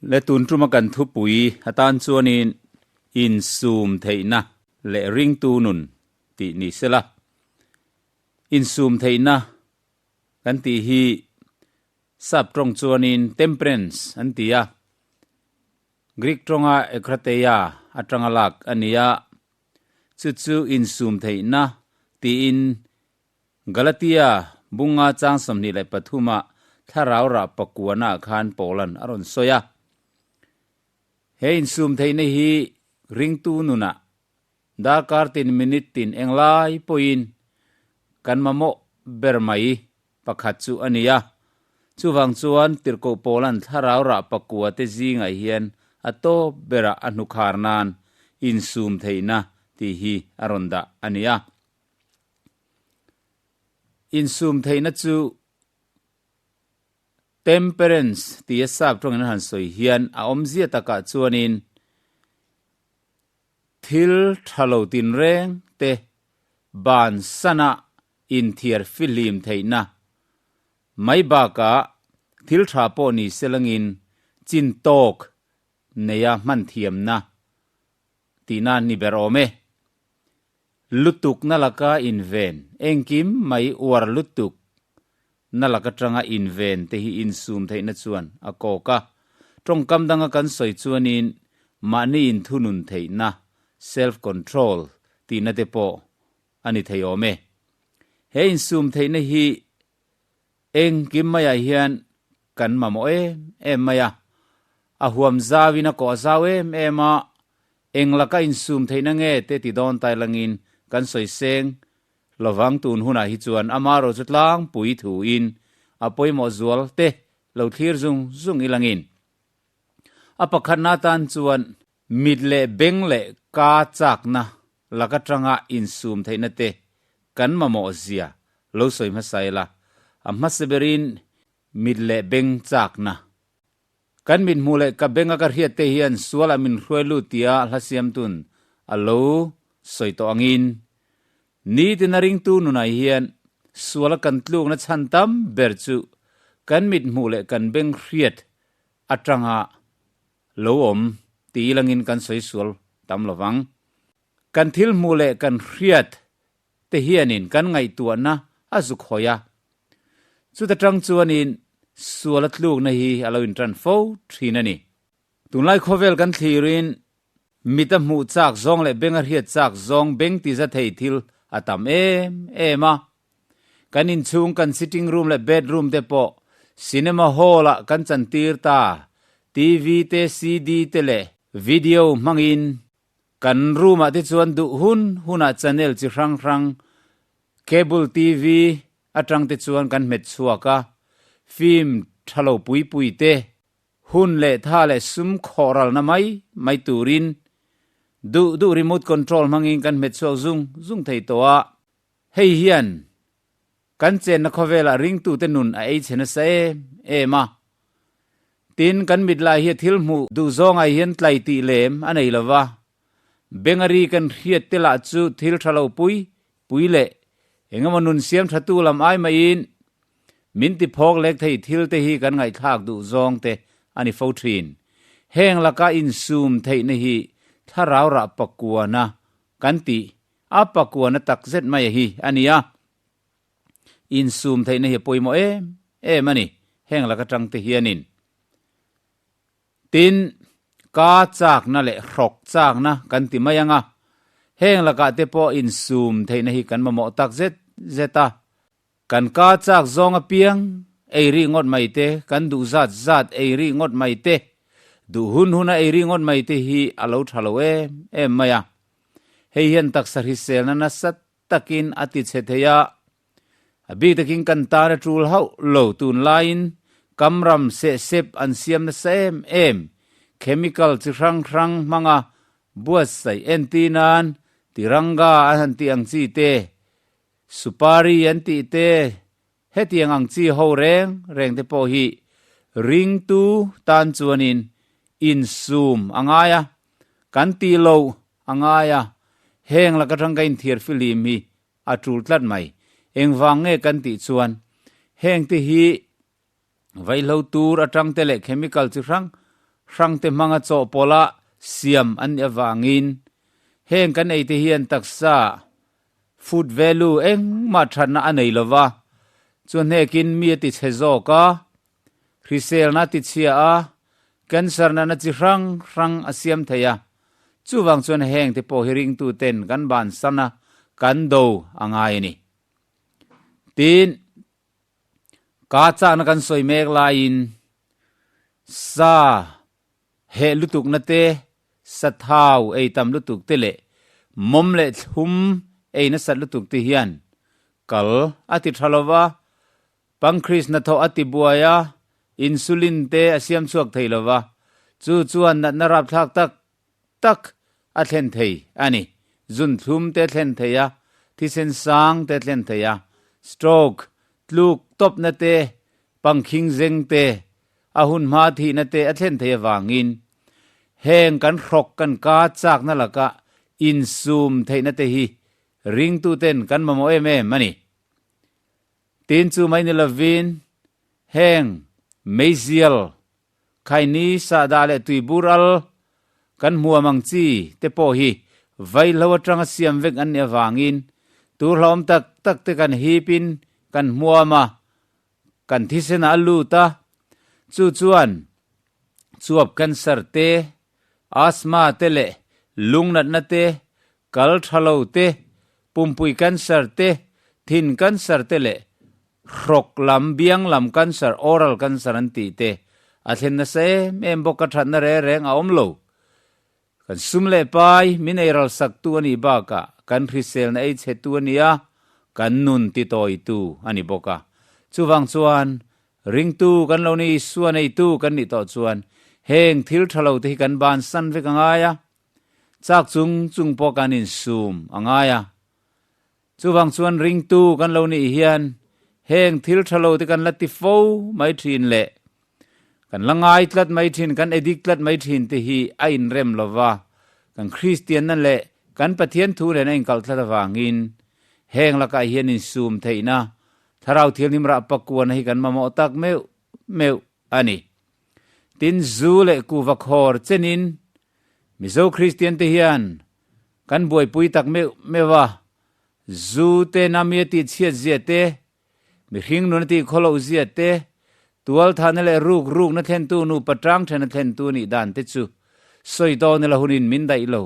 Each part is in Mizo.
Le tun tuma kan thupui atan chuanin insum theihna leh ringtu nun tih ni sela. Insum theihna kan tih hi sap tawng chuanin temperance an ti a, Greek tawnga ekrateia atanga lak a ni a, chu chu insum theihna tiin Galatia bunga chang 23 ah thlarau rah pakuana khan Paulan a rawn sawi a. He insum theihna hi ringtu nunah darkar tin minute tin englai pawhin kan mamawh ber mai pakhat chu a ni a. Chuvang chuan Tirhkoh Paulan thlarau rah pakua te zingah hian a tawp berah a hnukhar nan insum theihna tih hi a rawn dah a ni a. Insum theihna chu temperance tia sap tawngin an han sawi hian a awmzia takah chuanin thil tha lo tinreng te ban sana inthiar fihlim theihna mai bakah thil tha pawh ni selangin chin tawk neia hman thiamna tihna ni ber awm e. Lutuk na laka inven, engkim mai uar lutuk na lak atanga inven te hi insum theihna chuan a kawk a. Tawngkam danga kan sawi chuanin mahni inthunun theihna, self control, tihna te pawh a ni thei awm e. He insum theihna hi Engkim maiah hian kan mamawh em em mai a, a huam zauin a kawh zau em em a, eng laka insum theihna nge te ti dawn tai langin kan sawi seng lovang tun hunah hi chuan amarawh chu tlangpui thuin a pawimawh zual te lo thlir zung zung ilangin a pakhatna atan chuan mit leh beng leh ka chakna laka tanga insum theihna te kan mamawh zia lo sawi hmasa ila, a hmasa berin mit leh beng chakna. Kan mit hmuh leh ka benga ka hriat te hian sualah min hruai lut tia hla siamtun a lo sawi tawh angin, nitin a ringtu nunah hian suala kan tlukna chhan tam ber chu kan mit hmuh leh kan beng hriat atanga lo awm ti ilangin kan sawi sual tam lovang. Kan thil hmuh leh kan hriat te hianin kan ngaihtuahna a zuk hawi a. Chuta tang chuanin sual a tlukna hi a lo intan fo thin a ni. Tunlai khawvel kan thlirin mit a hmuh chak zawng leh beng a hriat chak zawng beng ti za thei thil a tam em em a. Kan inchhung kan sitting room leh bedroom te pawh cinema hall ah kan chantir ta, TV te, CD te leh video hmangin Kan room ah te chuan duh hun hunah channel chi hrang hrang, cable TV atang te chuan kan hmet chhuak a, film tha lo pui pui te, hun leh tha leh sum khawh ralna mai mai turin duh duh remote control hmangin kan hmet chhuak zung zung thei tawh a, hei hian Kan chenna khawvelah ringtute nun a ei chhe nasa em em a. Tin, kan mit lai hi a thil hmuh duh zawngah hian tlai tih lem a nei lo va. Bengari kan hriat te lah chu thil tha lo pui pui leh engemaw nun siam thatu lam ai maiin min ti phawk lek thei thil te hi kan ngaihthlak duh zawng te a ni fo thin. Heng laka insum theihna hi thlarau rah pakuana kan tih a pakuana tak zet mai hi a ni a. Insum theihna hi a pawimawh em em a ni, heng lak atang te hianin. Tin, ka chakna leh hrawk chakna kan ti mai ang a, heng lakah te pawh insum theihna hi kan mamawh tak zet zet a. Kan ka chak zawng apiang ei rih ngawt mai te, kan duh zat zat ei rih ngawt mai te, duh hun huna ei rih ngawt mai te hi a lo tha lo em em mai a. Hei hian taksa hriselna nasa takin a ti chhe thei a, a bik takin kan tan a tul hauh lo. Tunlaiin kamram sehsep an siam nasa em em, chemical chi hrang hrang hmanga buatsaih entir nan tiranga an han tih ang chi te, supari an tih te, hetiang ang chi ho reng reng te pawh hi ringtu tan chuanin insum a ngai a, kan tih loh A ngai a, heng laka tangka inthiar filim hi a tul tlat mai. Engvang nge kan tih chuan heng te hi vaihlo tur atang te leh chemical chi hrang hrangte hmanga chawhpawlha siam an nih avangin heng kan eite hian taksa food value engmah thatna a nei lova, chuahnekin mi a tichhe zawk a, hriselna a tichhia a, cancer natna chi hrang hrang a siam thei a. Chuvang chuan hengte pawh hi ringtuten kan bansan a, kan do a ngai a ni. Tin, ka chakna kan sawi mek laiin sa heh lutukna te, sa thau ei tam lutuk te leh mawm leh thlum ei nasat lutuk te hian kal a ti tha lova, pancreas hnathawh a ti buai a, insulin te a siam chhuak thei lova, chu chuan natna rapthlak tak tak a thlen thei a ni. Zun thlum te a thlen thei a, thisen sang te a thlen thei a, stroke, tluk tawpna te, pangkhing zeng te, a hun hma thihna te a thlen thei avangin heng kan hrawk kan ka chakna laka insum theihna te hi ringtuten kan mamawh em em a ni. Tin chu mai ni lovin heng meizial Khaini, sahdah leh tuibur al kan hmuam ang chi te pawh hi vaihlo atanga siam vek an nih avangin tur hlauhawm tak tak te kan hipin kan hmuam a, kan thisen ah a lut a, chu chuan chuap cancer te, asthma te leh lung natna te, kal tha lo te, pumpui cancer te, thin cancer te leh Hrawk lam, biang lam cancer, oral cancer an tih te a thlen nasa em em bawk a thatna reng reng a awm lo. Kan sum leh pai min ei ral sak tu a nih bakah kan hriselna ei chhe tu a ni a, kan nun ti tawi tu a ni bawk a. Chuvang chuan ringtu kan lo ni Isua neitu kan nih tawh chuan heng thil tha lo te hi kan bansan vek a ngai a, chak chung chung pawh kan insum a ngai a. Chuvang chuan ringtu kan lo nih hian heng thil tha lo te kan la ti fo mai thin leh kan la ngai tlat mai thin, kan addict tlat mai thin te hi a inrem lo va, kan Kristianna leh kan Pathian thu nen a inkalh tlat avangin heng lakah hian insum theihna Thlarau Thianghlim rah pakuana hi kan mamawh tak meuh meuh a ni. Tin, zu leh kuva khawr chenin Mizo Kristian te hian Kan buaipui tak meuh meuh a, zu te nami a tih chhiat zia te, mihring nun a tih khawloh zia te, tualthahna leh ruk rukna thlentu nupa tang then a thlentu nih dan te chu sawi dawn ila hunin min daih lo.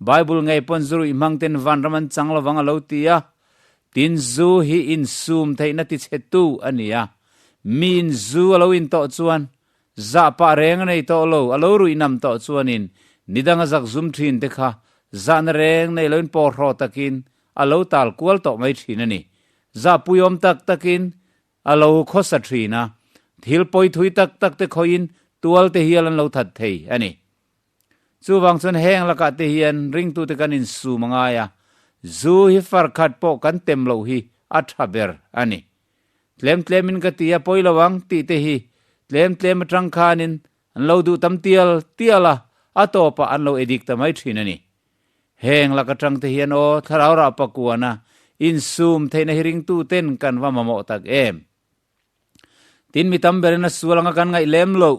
Bible ngei pawn zu ruih hmang ten vanram an chang lovang a lo ti a, tin zu hi insum theihna ti chhetu a ni a, miin zu a lo intawh chuan Zah pah reng a nei tawh lo, a lo ruih nam tawh chuanin nidang a zak zum thin te kha zahna reng nei loin pawhraw takin a lo tal kual tawh mai thin a ni. Zah puiawm tak takin a lo khawsa thin a, thil pawi thui tak tak te khawiin tual te hial an lo that thei a ni. Chuvang chuan heng lakah te hian ringtute kan insum a ngai a, zu hi far khat pawh kan tem loh hi a tha ber a ni. Tlem tlemin ka ti a pawi lo ang tih te hi tlem tlem atang khanin an lo duh tam tial tial a, a tawpah an lo edik ta mai thin a ni. Heng lak atang te hian aw thlarau rah pakuana insum theihna hi ringtu ten kan va mamawh tak em. Tin mi tam berin a sual anga kan ngaih lem loh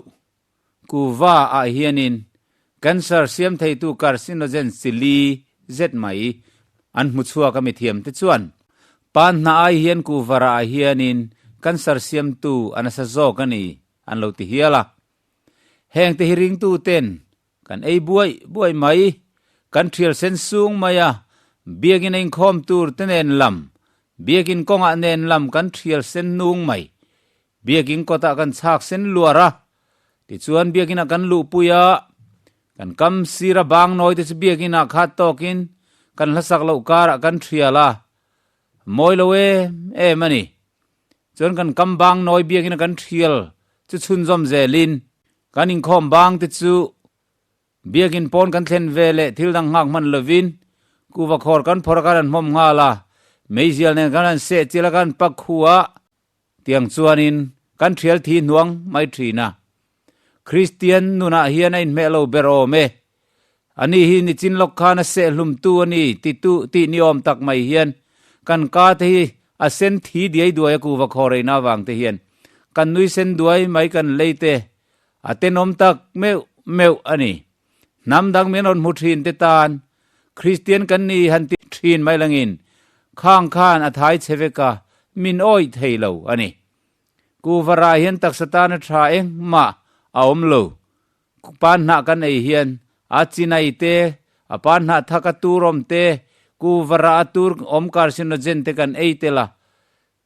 Kuva ah hianin cancer siam theitu carcinogen chili zet mai an hmu chhuak a mithiam te chuan pan hna ai hian kuva rah ah hianin cancer siamtu a nasa zawk a ni an lo ti hial a. Heng te hi ringtu ten kan ei buai buai mai, kan thial sen sung mai a, biakin a inkhawm tur te nen lam, biakin kawngah nen lam kan thial sen nung mai. Biakin kawtah kan chhak sen luar a, tichuan biakinah kan luhpui a, kan kam sira bang nawi te chu biakinah khat tawkin kan hlasak loh karah kan thial a, mawi lo em em a ni. Chuan kan kam bang nawi biakinah kan thial chu chhunzawm zelin kan inkhawm bang te chu Biakin pawn kan thlen ve leh thil dang nghak hman lovin kuva khawr kan phawrh a kan han hmawm nghal a, meizial nen kan han seh chil a kan pak khu a, tiang chuanin kan thial thi hnuang mai thin a. Kristian nunah hian a inhmeh lo ber awm e. Ani hi nichin lawk khan a seh hlumtu a ni ti tu tih ni awm tak mai hian kan ka te hi a sen thi diai duai a kuva khawr eina avang te hian kan nui sen duai mai kan lei te a tenawm tak meuh. meuh a ni. Hnam dang min rawn hmu thin te tan Kristian kan ni han ti thin mai langin khang khan a thai che vek a, min awih thei lo a ni. Kuvarah hian taksa tana tha engmah a awm lo. Pan hnah kan ei hian a chinai te, a pan hnah thak a tur awm te, kuvarah a tur awm carcinogen te kan ei tel a,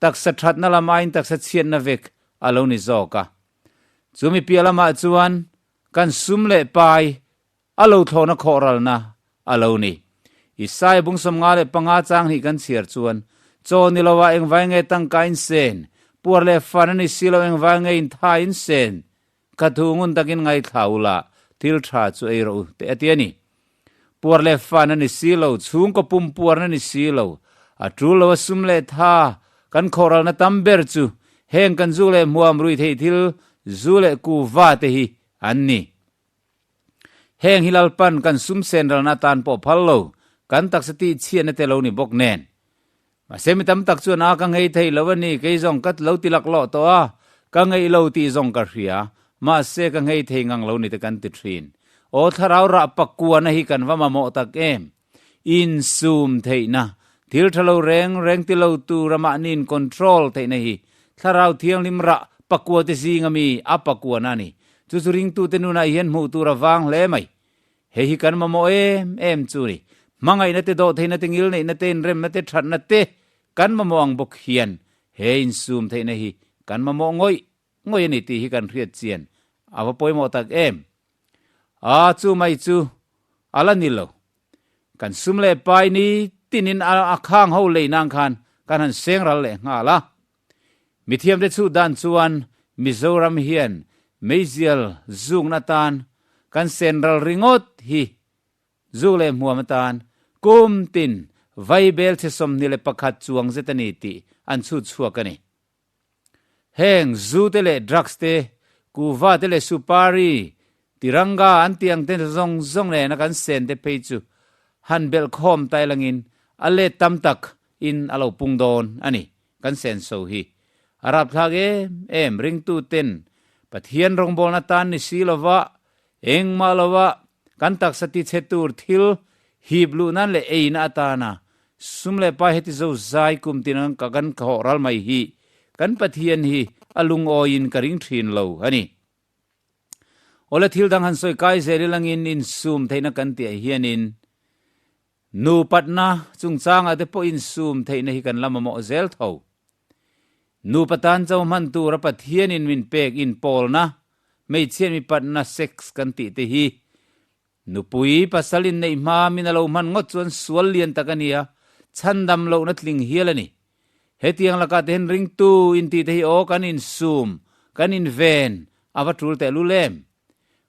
taksa thatna lam aiin taksa chhiatna vek a lo ni zawk a. Chumi piah lamah chuan kan sum leh pai a lo thlawhna khawhralna a lo ni. Isaiah bung 55 chang hnih kan chhiar chuan, Chaw ni loah engvai nge tangka in sen, puar leh fan a ni si lo engvai nge in tha in sen, ka thu ngun takin ngaithla u la, thil tha chu ei rawh u, teh a ti a ni. Puar leh fan a ni si lo, chhungkaw pum puarna ni si lo, a tul lo a sum leh tha kan khawhralna tam ber chu heng kan zu leh hmuam rui theih thil zu leh kuva te hi an ni. Heng hi Lalpan kan sum sen ralna atan pawh phal lo, kan taksa tih chhiatna te lo ni bawk nen. Mahse mi tam tak chuan a ka ngei thei lo a ni, kei zawng ka lo ti laklawh tawh a, ka ngeih lo tih zawng ka hria, mahse ka ngei thei ngang lo ni te kan ti thin. Aw thlarau rah pakuana hi kan va mamawh tak em? Insum theihna, thil tha lo reng reng ti lo tur a mahni in control theihna hi thlarau thianghlim rah pakua te zinga mi a pakuana a ni. Chu chu ringtute nunah hian hmuh tur a vang hle mai. Hei hi kan mamawh em em chu ni. Hmangaihna te, dawhtheihna te, ngilneihna te, inremna te, thatna te kan mamawh ang bawk hian he insum theihna hi kan mamawh ngawih ngawih a ni tih hi kan hriat chian a va pawimawh tak em. A chu mai chu a la ni lo. Kan sum leh pai ni tinin a khang ho lei nang khan kan han seng ral leh nghal a. Mithiamte chhuh dan chuan Mizoram hian meizial zukna atan kan sen ral ringawt hi zuk leh hmuam atan kum tin vaibel chhe 21 chuang zet a ni tih an chhut chhuak a ni. Heng zu te leh drugs te, kuva te leh supari, tiranga an tih ang te zawng zawng nena kan sen te phei chu han belh khawm tai langin a let tam tak in a lo pung dawn a ni. Kan senso hi a rapthlak em em ringtu ten Pathian rawngbawlna tan ni si lova engmah lova kan taksa ti chhe tur thil hip luh nan leh eina atana sum leh pai heti zo zai kum tin ang ka kan khawh ral mai hi kan Pathian hi a lungawiin ka ring thin lo a ni. Awle thil dang han sawi kai zel ilangin insum theihna kan tih ah hianin Nupatna chungchangah te pawh insum theihna hi kan la mamawh zel tho. Nupa tan cho hman tura Pathianin min pek inpawlna, hmeichhiat mipatna, sex, kan tih te hi nupui pasal inneih hma min a lo hman ngawt chuan sual lian tak a nia, chhandam lohna tling hial a ni. Hetiang lakah te hian ringtu intih te hi aw kan insum, kan inven a va tul tehlul em?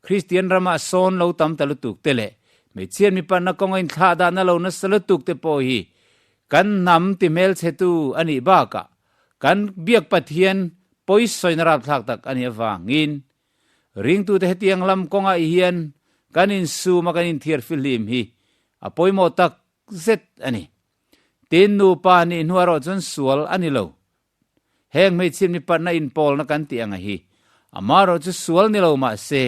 Kristian ramah sawn lo tam ta lutuk te leh hmeichhiat mipanna kawnga inthlah dahna lo nasa lutuk te pawh hi kan hnam ti hmelchhetu a nih bakah kan biak Pathian pawisawina rapthlak tak a nih avangin ringtute hetiang lam kawngah hian kan insum a kan inthiar fihlim hi a pawimawh tak zet a ni. Tin, nupa nih hnuah erawh chuan sual a ni lo. Heng hmeichhiat mipatna inpawlna kan tih anga hi amaherawh chu sual ni lo mahse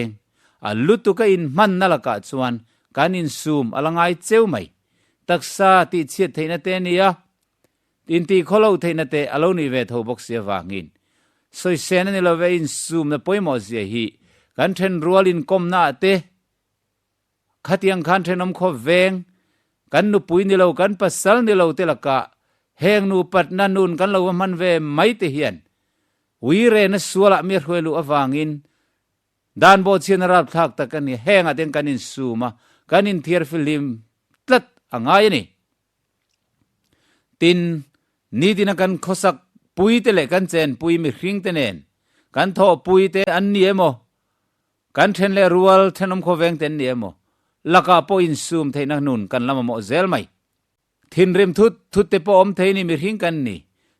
a lutuk a inhmanna lakah chuan kan insum a la ngai cheu mai. Taksa tihchhiat theihna te a ni a, intihkhaw loh theihna te a lo nih ve tho bawk si avangin sawisena ni love insumna pawimawh zia hi kan thenrual inkawmna ah te Khatiang khan thenawm khaw veng, kan nupui ni lo, kan pasal ni lo te lakah heng nupatna nun kan lo va hman ve mai te hian uirena sualah mi a hruai luh avangin dan bawhchhiatna rapthlak tak a ni. Hengah ten kan insum a, kan inthiar fihlim tlat a ngai a ni. Tin, nitina kan khawsak pui te leh kan chenpui mihring te nen kan thawhpui te an ni emaw Kan then leh rual thenawm khawveng te an ni emaw, lakah pawh insum theihna nun kan la mamawh zel mai. Thinrim thut thut te pawh awm thei ni mihring kan ni.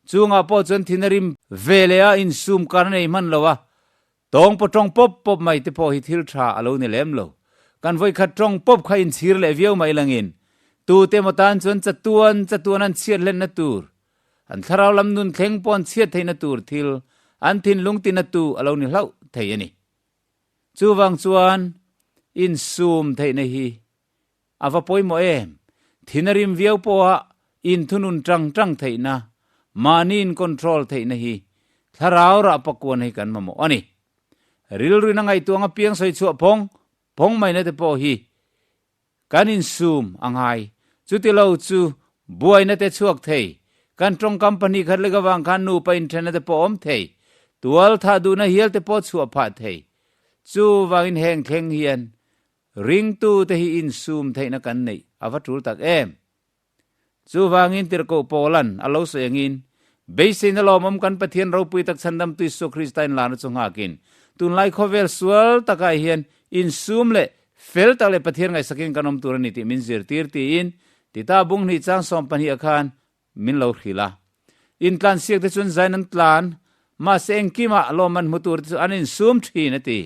Chungah pawh chuan thin a rim ve leh a, insum kar a nei hman lo a, tawng pawh tawng pawp pawp mai te pawh hi thil tha a lo ni lem lo. Kan vawikhat tawng pawp kha inchhir leh viau mai langin tute emaw tan chuan chatuan chatuan an chhiat hlenna tur, an thlarau lam nun thleng pawh an chhiat theihna tur thil an thinlung tina tu a lo ni hlauh thei a ni. Chuvang chuan. Insum theihna hi a va pawimawh em? Thin a rim viau pawha inthunun tang tang theihna, mahni in control theihna hi thlarau rah pakuan hi kan mamawh a ni. Rilruin a ngaihtuah anga piang sawi chhuah phawng phawng maina te pawh hi Kan insum a ngai. Chuti lo chu buaina te chhuak thei. Kan tawngkam 2 khat lek avang khan nupa inthenna te pawh awm thei. Tual thah duhna hial te pawh chhuah phah thei. Chuvangin heng thleng hian ringtu te hi insum theihna kan neih a va tul tak em? Chuvangin Tirhkoh Paulan a lo sawi angin, Beiseina lawmawm kan Pathian ropui tak chhandamtu Isua Krista inlarna chu nghakin, tunlai khawvel sual takah hian insum leh fel tak leh Pathian ngaihsakin kan awm tur a ni tih min zirtir tiin Tita bung hnih chang 12 ah khan min lo hrilh a. Intlansiak te chuan zain an tlan, mahse engkimah lawmman hmu tur te chu an insum thin a ti.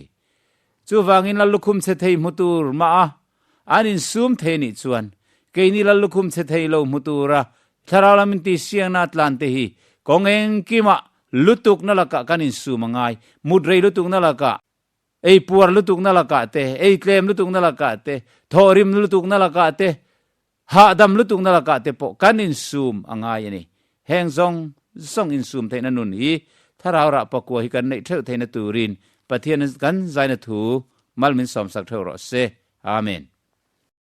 Chuvangin lal lukhum chhe thei hmu tur mah a An insum thei nih chuan keini lal lukhum chhe thei lo hmu tura thlarau lam inti siangna tlan te hi kawng engkimah lutukna lakah kan insum a ngai, mut rei lutukna lakah, ei puar lutukna lakah te, ei tlem lutukna lakah te, thawhrim lutukna lakah te, hahdam lutukna lakah te pawh kan insum a ngai a ni. Heng zawng zawng insum theihna nun hi thlarau rah pakua hi kan neih theuh theihna turin Pathian kan zaina thu mal min sawmsak theuh rawh se. Amen.